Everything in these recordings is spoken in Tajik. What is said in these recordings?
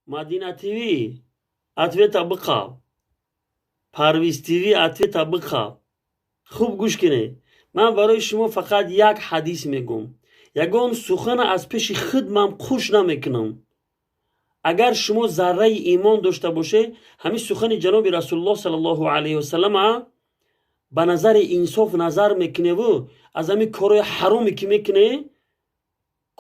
Мадина ТВ, ответа биқаб. Парвиз ТВ, ответа биқаб. Хуб гӯш кунед, ман барои шумо фақат як ҳадис мегӯм, ягон сухана аз пеши хидмам хуш намекунам. Агар шумо зарраи имон дошта боше, ҳамин сухани ҷаноби Расулуллоҳ саллаллоҳу алайҳи васаллама ба назари инсоф назар мекуневу аз ҳамин корҳои ҳароме, ки мекуне,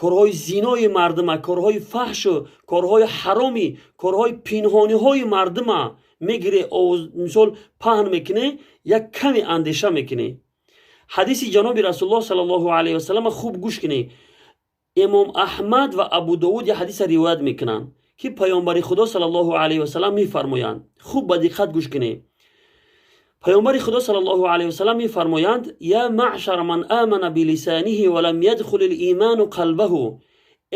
корҳои зинои мардума, корҳои фаҳшу корҳои ҳароми, корҳои пинҳониҳои мардума мегире, мисол, паҳн мекуне, як каме андеша мекунӣ. Ҳадиси ҷаноби Расулуллоҳ саллаллоҳу алайҳи васаллама хуб гӯш кунӣ. Имом Аҳмад ва Абу Довуд як ҳадиса ривоят мекунанд, ки Паёмбари Худо саллаллоҳу алайҳи васаллам мефармоянд. Хуб ба диққат гӯш кунед. Паёмбари Худо саллаллоҳу алайҳи васаллам мефармоянд: «Я маъшара ман амана билисаниҳи ва лам ядхул лиману қалбаҳу».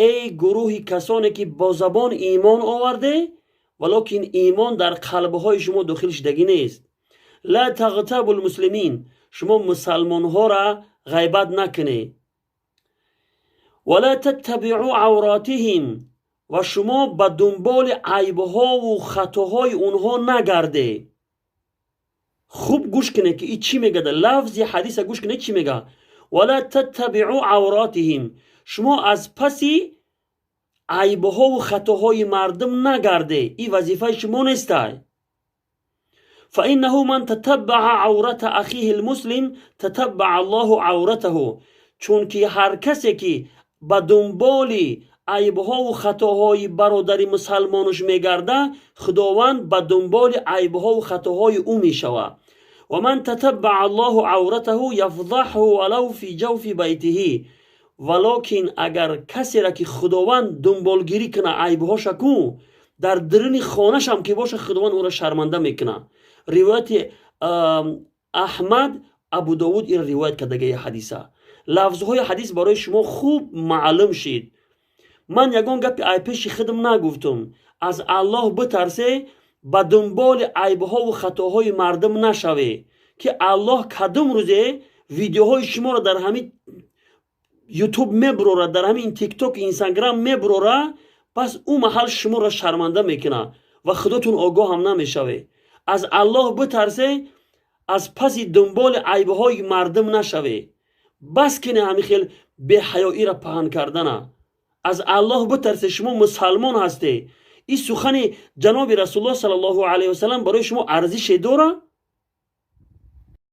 Эй гурӯҳи касоне, ки бо забон имон оварде, валокин имон дар қалбҳои шумо дохил шудагӣ нест. «Ла тағтабу лмуслимин». Шумо мусалмонҳоро ғайбат накунед. «Ва ла таттабиъу авротиҳим». Ва шумо ба дунболи айбҳову хатоҳои онҳо нагарде. Хуб гӯш кунед, ки и чӣ мегӯяд. Лафзи ҳадиса гӯш кунед, чӣ мегӯяд: «Ва ла таттабиъу авротиҳим». Шумо аз паси айбҳову хатоҳои мардум нагарде, ин вазифаи шумо нестай. «Фаиннаҳу ман татаббаа аврата ахиҳи лмуслим татаббаа Аллоҳу авратаҳу». Чунки ҳар касе, ки ба дунболи айбҳову хатоҳои бародари мусалмонаш мегарда, Худованд ба дунболи айбҳову хатоҳои ӯ мешавад. «Ва ман татаббаа Аллоҳу авратаҳу яфдаҳу валав фи ҷавфи байтиҳи». Валокин агар касеро, ки Худованд дунболгирӣ куна айбҳоша ку, дар даруни хонашам ки боша, Худованд ӯро шарманда мекунад. Ривояти Аҳмад, Абу Довуд ин ривоят кардагии ҳадиса. Лафзҳои ҳадис барои шумо хуб маълум шид. Ман ягон гапи ай пеши худам нагуфтум. Аз Аллоҳ битарсе, ба дунболи айбҳову хатоҳои мардум нашаве, ки Аллоҳ кадом рӯзе видеоҳои шуморо дар ҳамин Ютуб мебурора, дар ҳамин Тикток, Инстаграм мебурора, пас ӯ маҳал шуморо шарманда мекунад ва худотон огоҳ ҳам намешавед. Аз Аллоҳ битарсе, аз паси дунболи айбҳои мардум нашаве. Бас кине ҳамин хел беҳаёиро паҳн кардана. Аз Аллоҳ битарсе, шумо мусалмон ҳасте. Ин сухани ҷаноби Расулуллоҳ саллаллоҳу алайҳи васалам барои шумо арзише дорад.